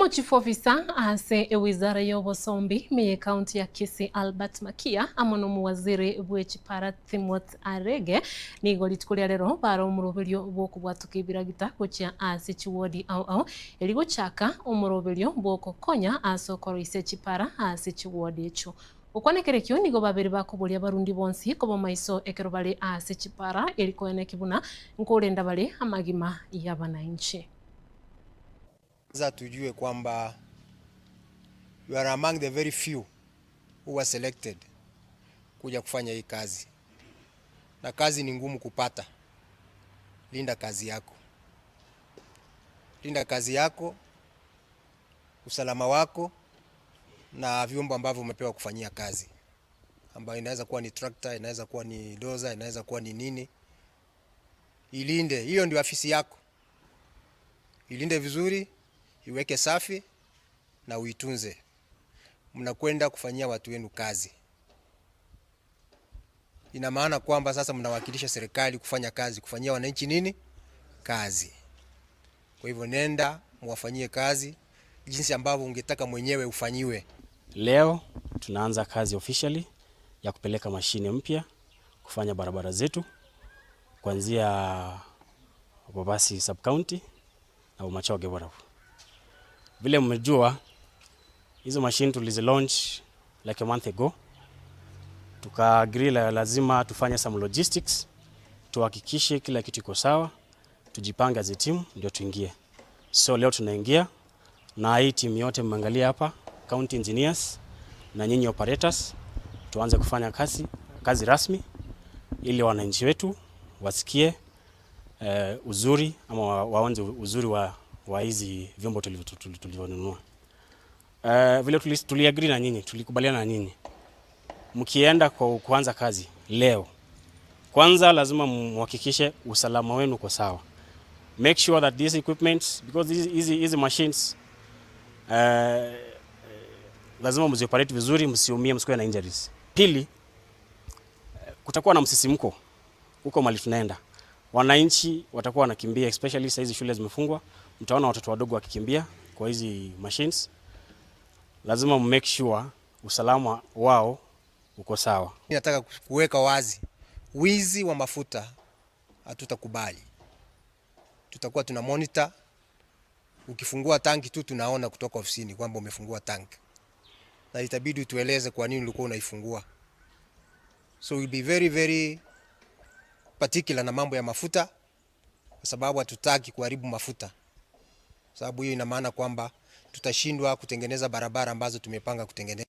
Omochief officer ase ewizara ya obosombi ime ye county ya Kisii Albert Makia amo na omowaziri bwe chipara Timothy Arege nigo rituko ria rero bare omoroberio bw'okobwatoka ebiragita gochia ase chiwodi ao ao eri gochaka omoroberio bw'ogokonya ase okoroisia chipara ase chiwodi echio. Gokwana ekerekio nigo babere bakoboria abarundi bonsi koba maiso ekero bare ase chipara eri koeneki buna nkorenda bare amagima y'abanainchi. Kwanza tujue kwamba you are among the very few who were selected kuja kufanya hii kazi, na kazi ni ngumu kupata. Linda kazi yako, linda kazi yako, usalama wako na vyombo ambavyo umepewa kufanyia kazi, ambayo inaweza kuwa ni tractor, inaweza kuwa ni dozer, inaweza kuwa ni nini. Ilinde, hiyo ndio afisi yako. Ilinde vizuri, iweke safi na uitunze. Mnakwenda kufanyia watu wenu kazi. Ina maana kwamba sasa mnawakilisha serikali kufanya kazi, kufanyia wananchi nini? Kazi. Kwa hivyo nenda muwafanyie kazi jinsi ambavyo ungetaka mwenyewe ufanyiwe. Leo tunaanza kazi officially ya kupeleka mashine mpya kufanya barabara zetu kuanzia Bobasi sub county na Bomachoge Borabu. Vile mmejua, hizo mashine tulizi launch like a month ago, tuka agree la lazima tufanye some logistics, tuhakikishe kila kitu iko sawa, tujipange as a team ndio tuingie. So leo tunaingia na hii team yote mmeangalia hapa, county engineers na nyinyi operators, tuanze kufanya kazi rasmi ili wananchi wetu wasikie uzuri ama waonje uzuri wa hizi vyombo tulivyonunua. Vile tuliagree na nyinyi, tulikubaliana na nyinyi, mkienda kwa kuanza kazi leo, kwanza lazima muhakikishe usalama wenu uko sawa. Make sure that these equipments, because hizi machines lazima mzioperate vizuri, msiumie, msikuwe na injuries. Pili, kutakuwa na msisimko huko mahali tunaenda, wananchi watakuwa wanakimbia, especially saa hizi shule zimefungwa, mtaona watoto wadogo wakikimbia kwa hizi machines. Lazima make sure usalama wao uko sawa. Nataka kuweka wazi, wizi wa mafuta hatutakubali. Tutakuwa tuna monitor. Ukifungua tanki tu tunaona kutoka ofisini kwamba umefungua tanki, na itabidi tueleze kwa nini ulikuwa unaifungua. So we'll be very very particular na mambo ya mafuta, kwa sababu hatutaki kuharibu mafuta, sababu hiyo ina maana kwamba tutashindwa kutengeneza barabara ambazo tumepanga kutengeneza.